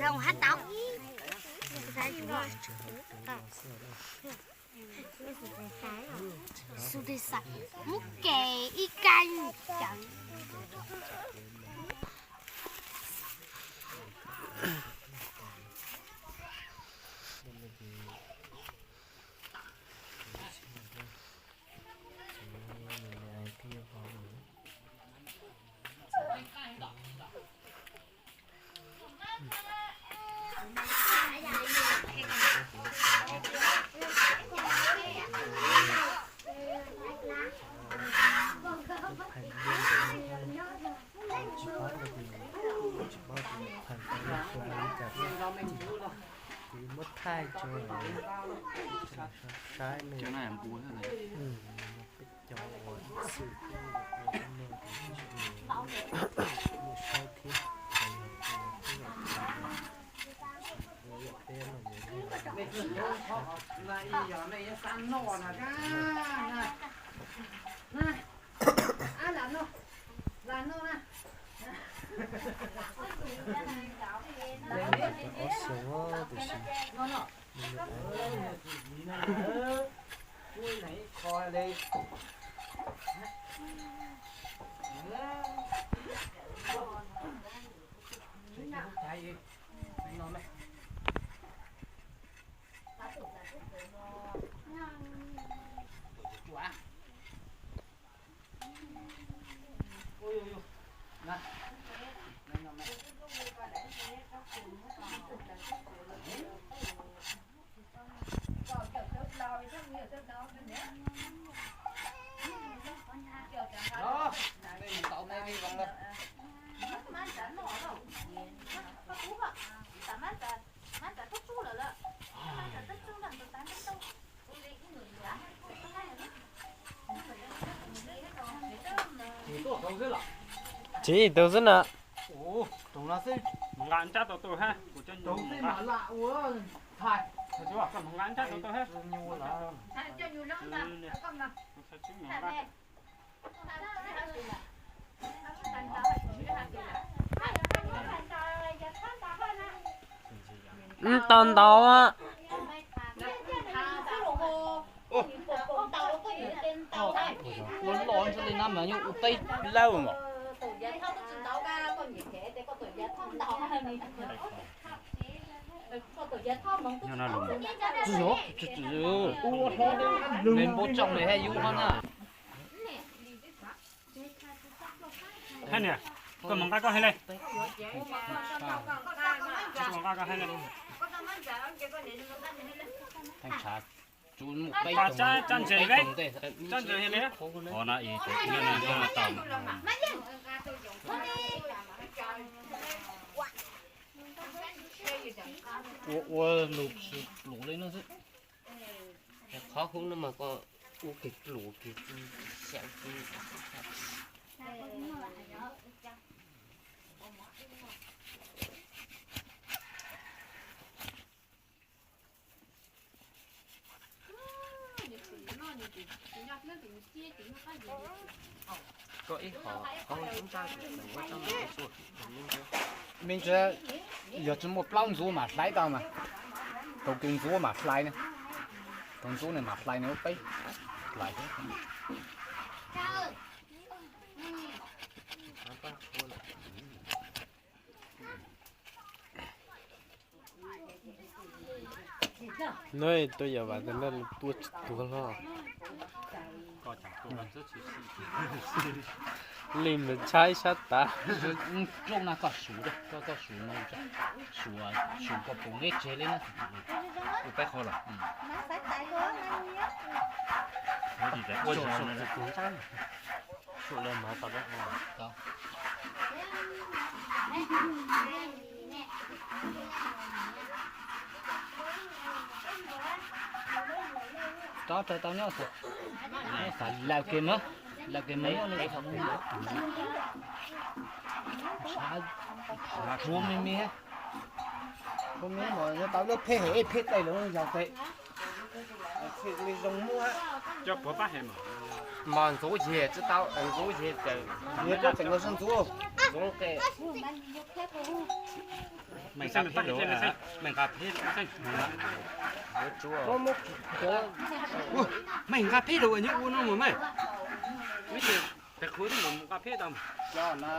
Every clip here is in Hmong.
Ra ua hab tau. Xu tes xais muab ke ib ka cawv. Ces muab thaij tso, saib ne, peb cov uas xwm txheej ua no ces saib thiab. Ob xyoos tiam sis Tsis tau xwb na. Wb tau ntau. Ua loj ntshe li no mas yeej ua peb lawm mas. Tsis yog, tsis, tsis, me npua tsoom li hab yub hab na. Hab niam, koj mus nqa koj hais le. Koj mus nqa koj hais le. Tsab, tsab ntses le, tsab ntses hais le. Qhov no ib, ib no tau. Ua, ua lus pluav li no xwb. Qhov hub no mas koj ua kiag pluav kiag xyaw kiag. Koj ib qho, qhov ntsaj tus ua tau me ntsis, yog tsis muaj plaub ntxuav mas hlais tau mas. Tau kiag ntxuav mas hlais ne. Tau ntxuav ne mas hlais ne, ua peb hlais. Neb tuaj yos vas tas neb tuaj tsis tuag hlo. Li mas tshaib sab tav. Rooj na koj suav, koj, koj suav no, suav, suav koj pum neb tseg li na. Ua peb qho los. Rov raws tau nyob xav, nyob xav laws kiag mog, laws kiag mog nyob li. Tsuav me me, tsuav me me mas yog tau lub phej heev, ej phej dlaij lawm yog tes. Li zoo muab. Mas ntxuav yig tsis tau, ntxuav yig ces yog cov tseem los ntxuav, ntxuav qe. Meej nqa pheb lus, meej nqa pheb, meej nqa pheb lus nyob ua no mas meej. Tes qhuav twb mus nqa pheb tau. Cov no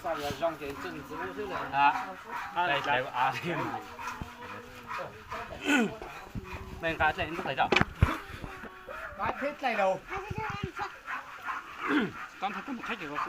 xav yog zoo ces ntxuav ntxuav xwb na. Meej nqa dlaim ntub qe tso. Nqa pheb dlaij lus. Koj ntag koj mus qhib ces koj xwb.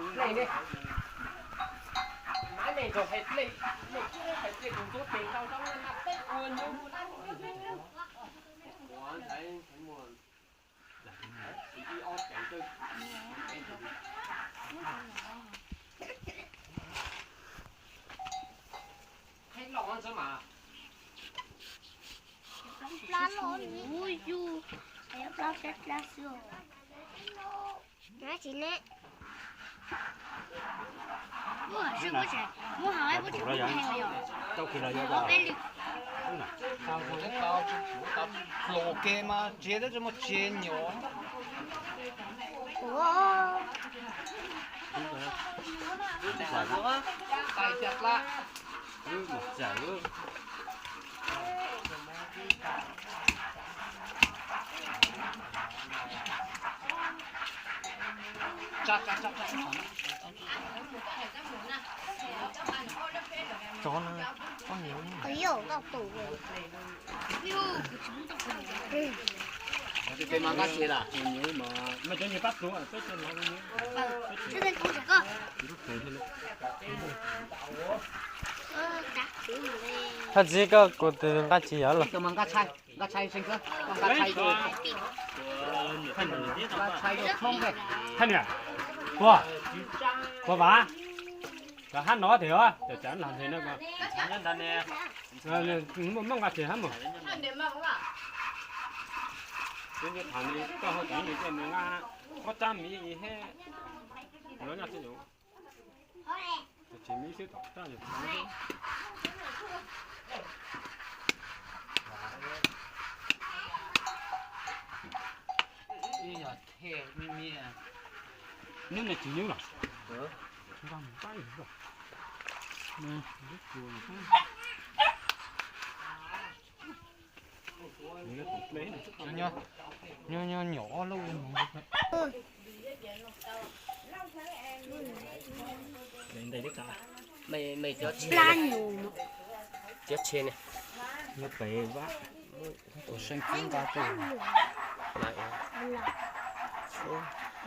Hluas ke mas tsis tau muaj tsis nyuam. Cov no, Thaj txiv koj kuv tus nqa tsis yog los? Nqa tshais, nqa tshais, nqa tshais, nqa tshais rau thoob. Thaj niam, ua, ua vav, cov hab no tiag, cov cov los nthe no, muaj nqa tsis hab mus. Koj ho cov nqa, koj tsab miv he, los nyob xwb. Ib yog the me me. Neb ne tsis nyub los? Nyob nyob nyuam ob lub. Cov tshe ne, ua seej kub nqa tej.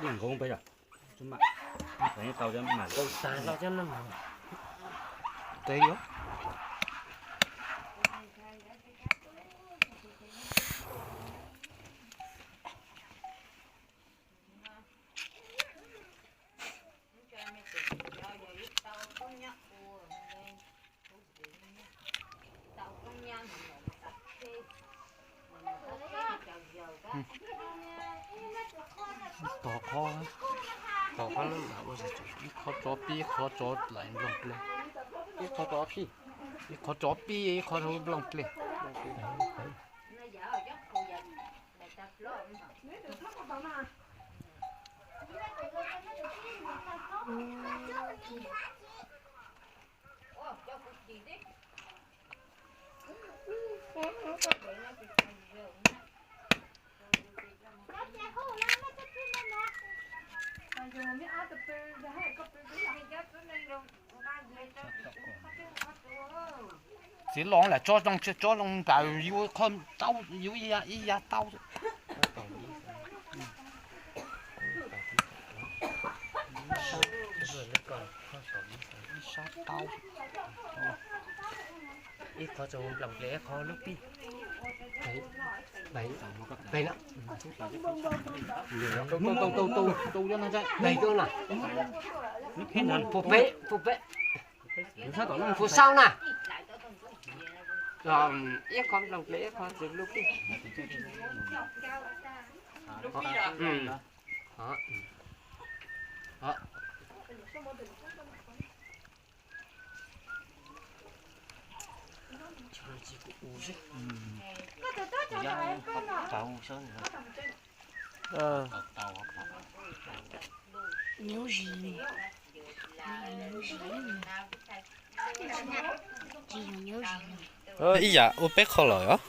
Yeej nkoov peb os. Tau mam tau cov mam tau tag los cov no. Tes yuav. Tog qhov, tog qhov, ib qho tsov pib, ib qho tsov laim nplooj ple, ib qho tsov pib, ib qho tsov pib, ib qho tsov nplooj ple. Txiv los lam tso zoo, tso zoo npaum yus kho tau, yus ib yav tau. Ib sab tau. Ib qho tso nplooj ple, ib qho lub pib. Peb na. Peb na. Peb, peb. Peb sab na. Ib qho nplooj ple, ib qho tso lub pib. Lub pib os. Nyob zis, nyob zis, tsis yog nyob zis. Ib yam ua peb qho los os.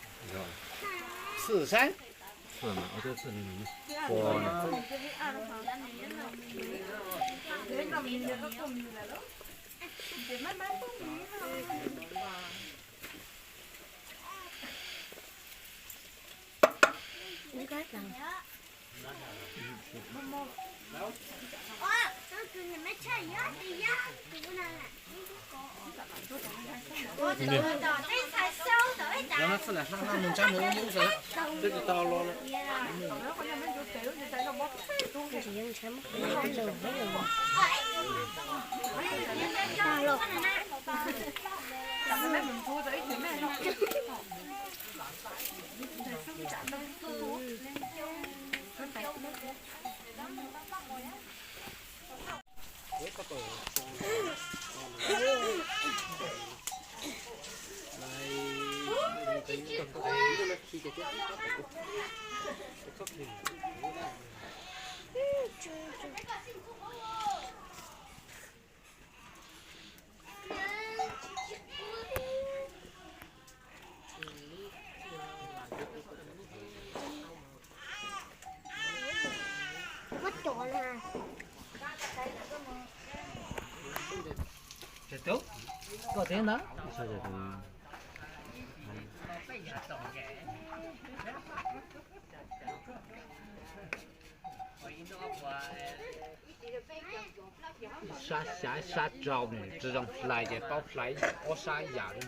Sab xya sab rau nws tsis zoo hlais ces paub hlais ob sab yam li.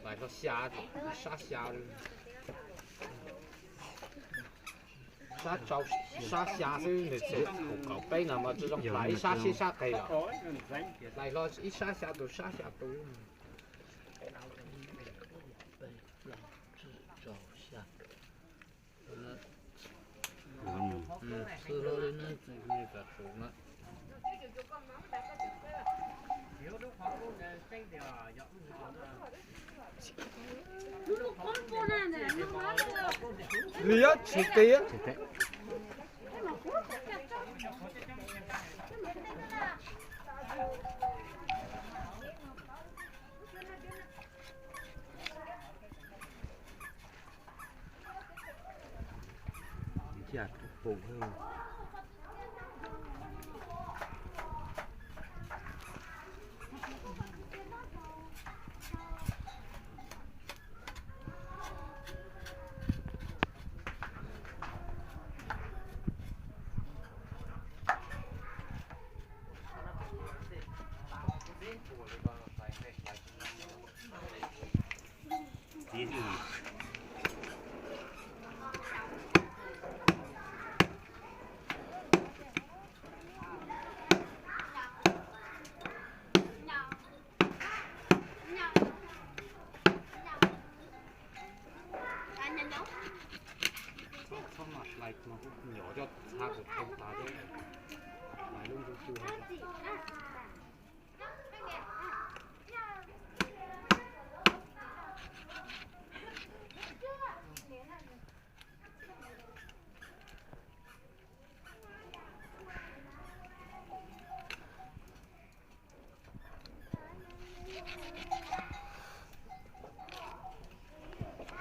Hlais hlo xya, sab xya li. Sab rau sab xya xwb nws txev kaum peb no mas tsis zoo hlais ib sab sib sab qis lawm. Hlais hlo ib sab xya tus sab xya tus. Liab tsis tiag. Txhob mas hlais no kuj nyuam coj txhab kom thoob tas thiab. Hlais lub ntsug cua.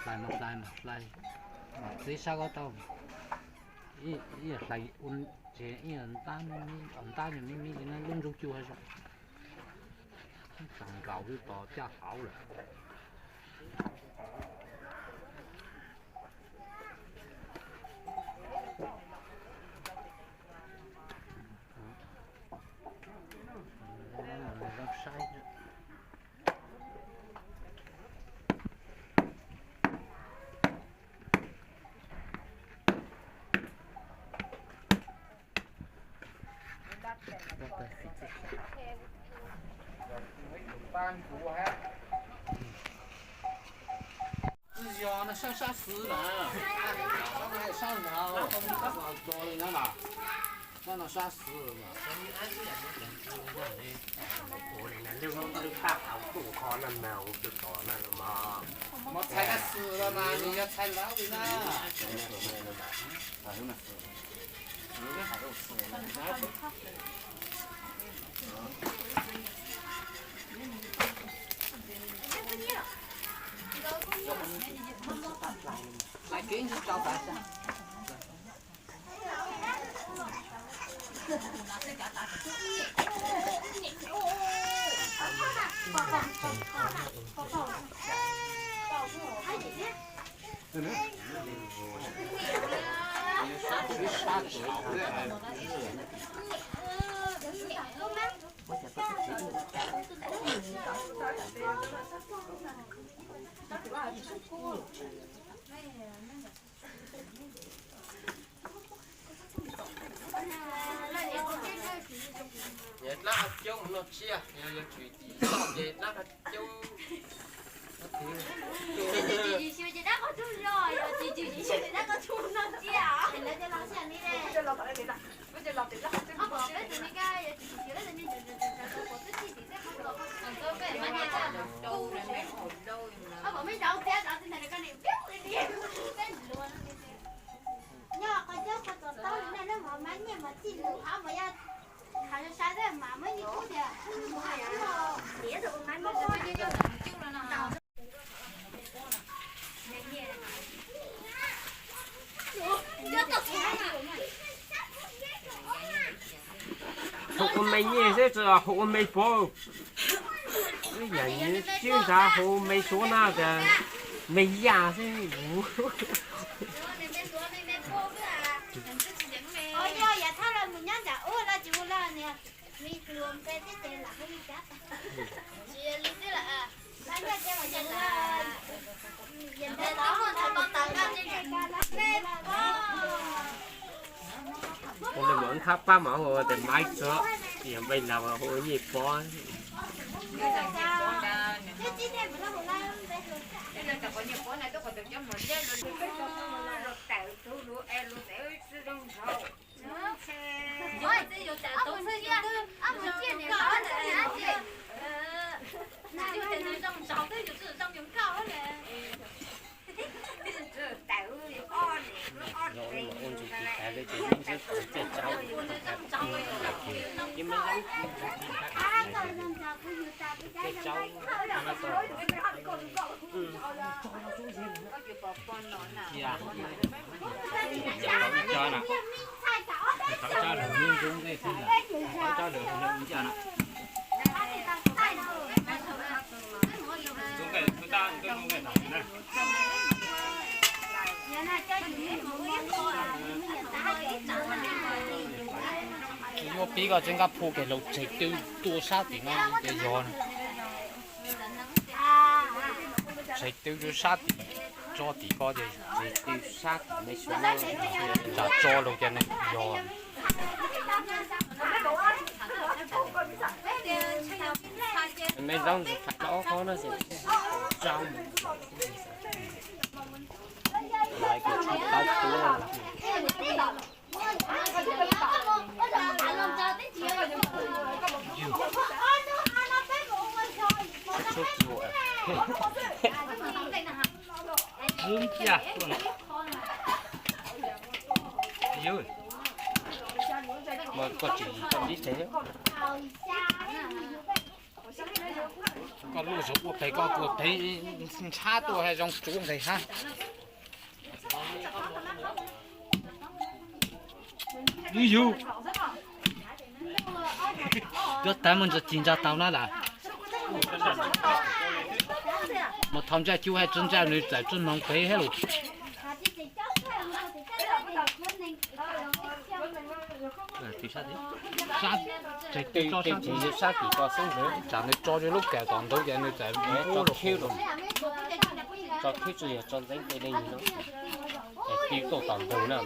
Hlais mas hlais mas hlais, mam txib sab ko tau. Ib yam hlais ua tsev ib yam ntab, ntab me me li no lub ntsug cua zoo. Txaus nkaus twb tos caj hauv lawm. Yog no sab sab xwb na, sab no sab xwb na. Yog dab qhov coob no tsiaj, yog yog tswm yim ces dab qhov coob. Ces dab qhov coob zog, yog tsis tswm yim ces dab qhov coob no tsiaj. Nyob qhov coob qhov tom taub na, lub mov mab nyiaj mov txij lus hab mas yog khav sab sab mas muab nyiaj kub tias Hu ua me nyiaj xwb, tsis hu ua me pov. Wb yam nws tsis nrad hu me suav na, tias me yaj xwb. Yog yam thaj los mus nyob nram ub los tsis ua los niag me hluas npe thiab ces lam hu li cas. Tsis yog li xwb lawm. Ua li mas thab pab mas hu tias maiv tsuav, yog npe laus hu ua nyiaj pov. Yuav pib koj tseem nkag phu kev laus tseg twb tuaj sab tim no ces yog tseg twb rau sab tim, tso tim ko ces tseg twb sab tim me xyuav nram tso los ces nws yog. Me zaub ntsis tham ob qhov no ces zaub mus lais kuv tsis paub tuav. Koj tsis tau ib tsev. Koj lub zog ua pem koj ua pem, ntshab tuaj zoo tsuav nqis hab. Yus, yus, tuab tag mus ntsa cig ntsa tau na lawm. Mus thau ntsaj cub hab tsi ntsaj nws txawm tsi moog pem hab lug. Sab, tseg twb tso sab tim, tsam nws tso rua lub kawm tom ntug ces nws txawm tso khib, tso khib tsi yog tso ntxeeb tej le no, twb tuaj tom ntug na.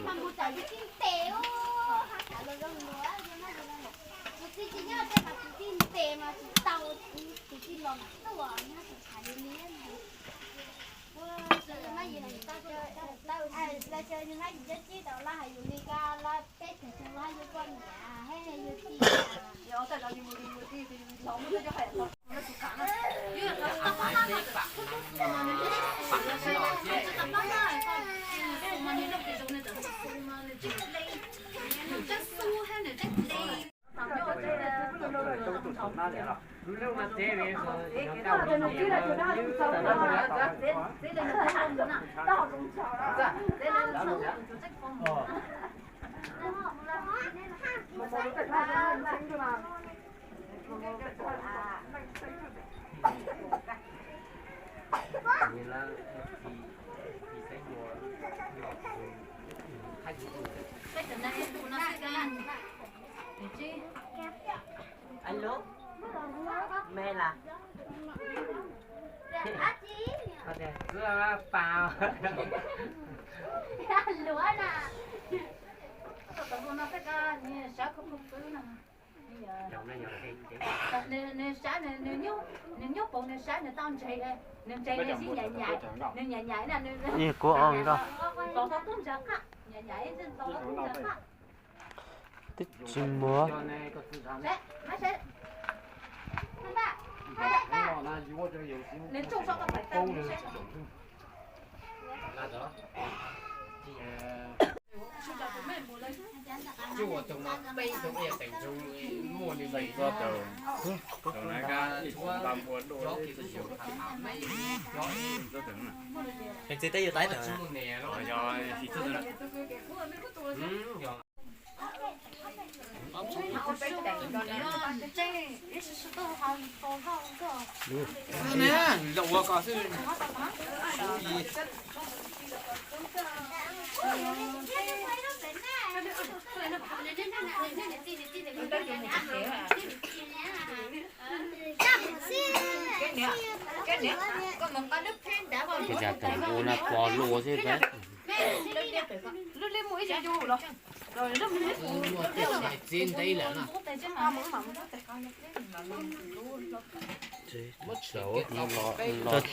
Alo, me las? Koj tias xwb pas. Luav na. Koj tau hu no xwb koj niag sav khuv khuv xwb no. Nws sav, nws nyob, nws nyob paus nws sav nws tau ntseg, nws ntseg nws sib nyam nyam, nws nyam nyam na nws, kuv o nto, tau tub ntsa qaj, nyam nyam ib ntsis tau tub ntsa qaj. Twb tsis muaj. Ua na pog luaj xwb. Los cuaj tus, cuaj tus, los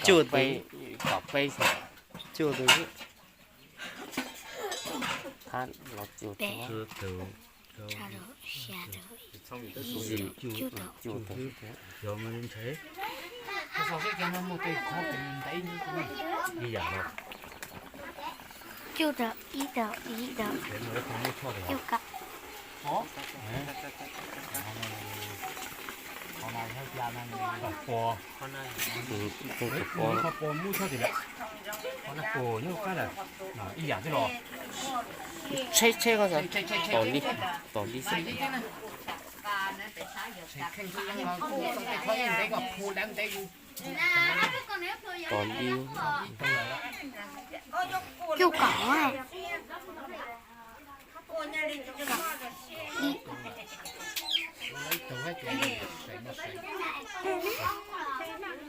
cuaj tus, cuaj tus, cuaj tus, ib tus, ib tus, cuaj kaum. Tsheb tsheb koj, tom li, tom li xwb. Tom li. Cuaj kaum.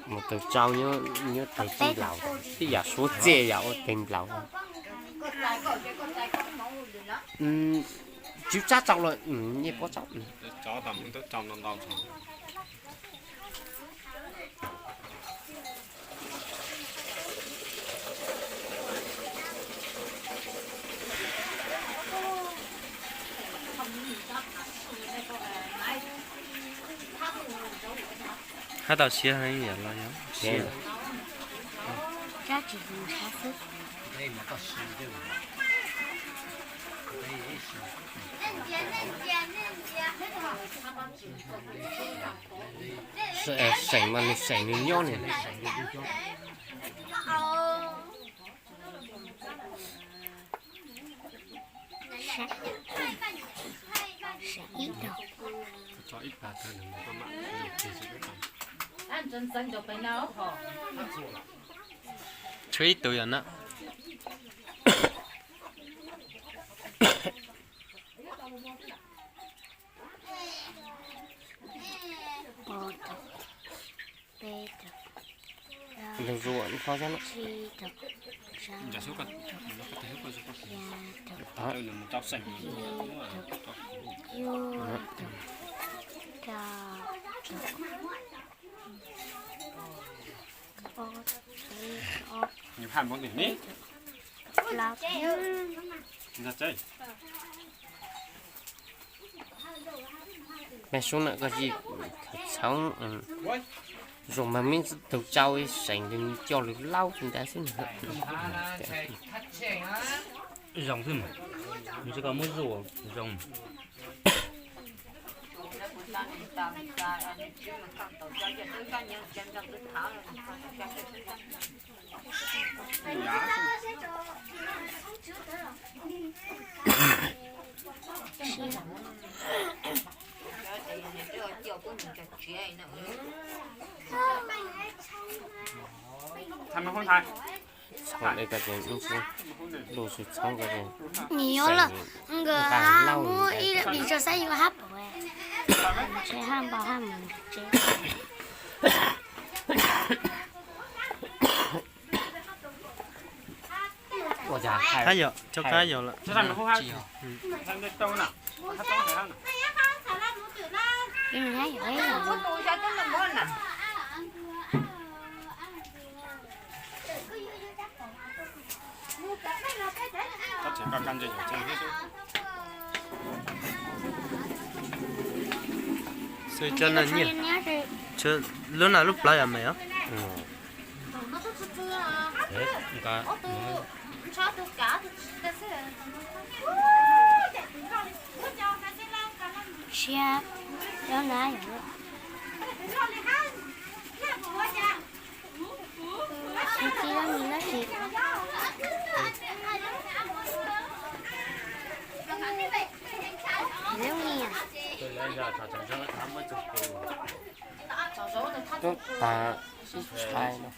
Mus tau tsau nyob tau tij laus, tib yam suav txiaj yam ua teg nplaum. Tswv tsab tsau los nyej pob tsau. Hab tau siab heev yom los yog siab. Seem mas nws seem nws nyob nws. Tshuav ib tug yom na. Ntawd zuam nrho xwb na. Mag sub na koj tsis txhob zoo mas, meb tug tsau seem nws coj lwm laub tus ntawd xwb. Zoo xwb mas, nws tsis koj muab zuaj zoo. Txhob li ko ces, lus tsis txhob ko ces, nws yuav lawm, nkawd nqa muab ib lis tso saib yuav hab pom, tsev hab npau hab mus tsev. Kab yog, cov kab yog lawm. Xwb cov no nyiaj, lub no lub plawv yog mas os. Siab, lub no yog. Tib lub ni lub tsis, lub ni. Tub tas sib tshai no.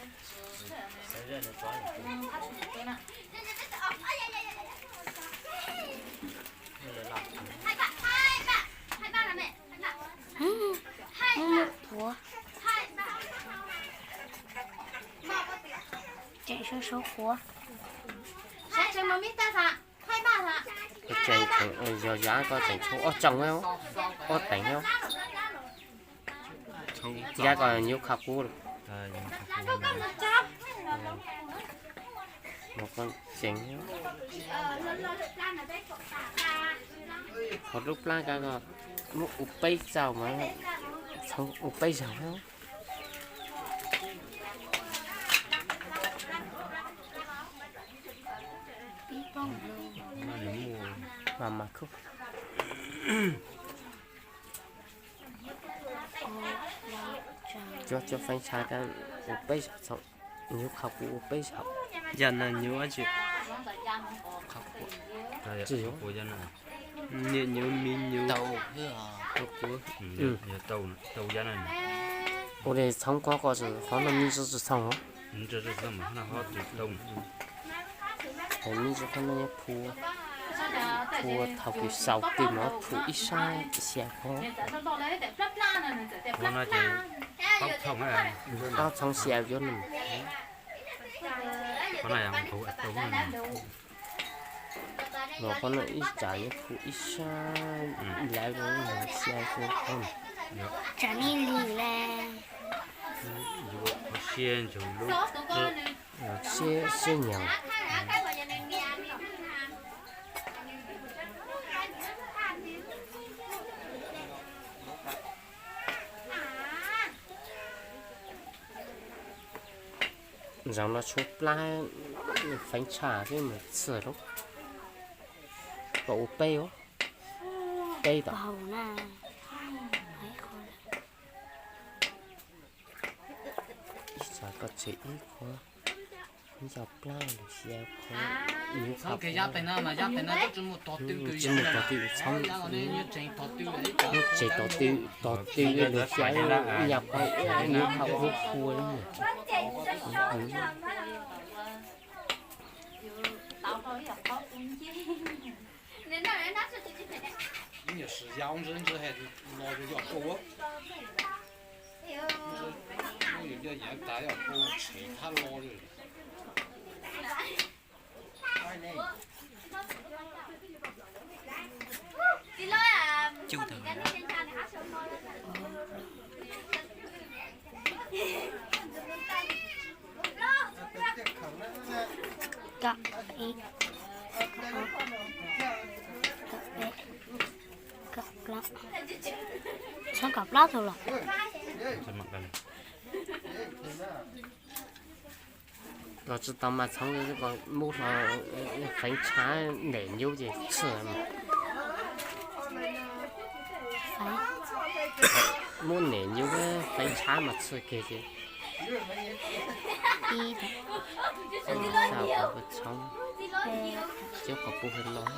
Muaj muaj quav. Tseem sau sau quav. Yog yam koj tseem tshuav ob tsoom, ob teev. Yam koj nyuj kha qub. Mus koj tseem. Qhov lub plab kab ko muab ua peb txaus mas, txhoov ua peb zaug. Mas mas khub. Cov, cov feeb tshav kab ua peb zaug txhoov, nyuj kha qub ua peb zaug. Yam no nyuj dab tsi? Tsis yog. Niam nyuj, me nyuj. Ua li txhoov ko ko, qhov no me ntsis tsis txhoov. Me ntsis qhov no nyob phu, phu thaum kws xaus twg mas phu ib sab xya qhov. Qhov no ces plaub txhoov xya yuav no. Los qhov no ib tsam nyob phu ib sab, lawv xya qhov. Tsam me ntsis le. Qhov siab ntsug lub, siab, siab nyav. Zaum no tshuav plab feeb tshav xwb mas txhij lawm. Kom ua peb, peb tom. Ib tsam koj tseg ib qho, ib co plab los xya qho, ib qho, tsis muaj tog twg txhoov, tseem tog twg, tog twg los xya, ib nyuag qho, ib nyuag qho ua phu li. Kom ib, kom ob, kom peb, kom plaub. Txhob kom plaub tug los. Los tsis tau mas txhoov, muab hlo feeb tshav ntes nyub ces txhij mas. Muab niam nyuj feeb tshab mas txhawj kiag ces. Ib, xya, txhoob, cov qhov pub hais los.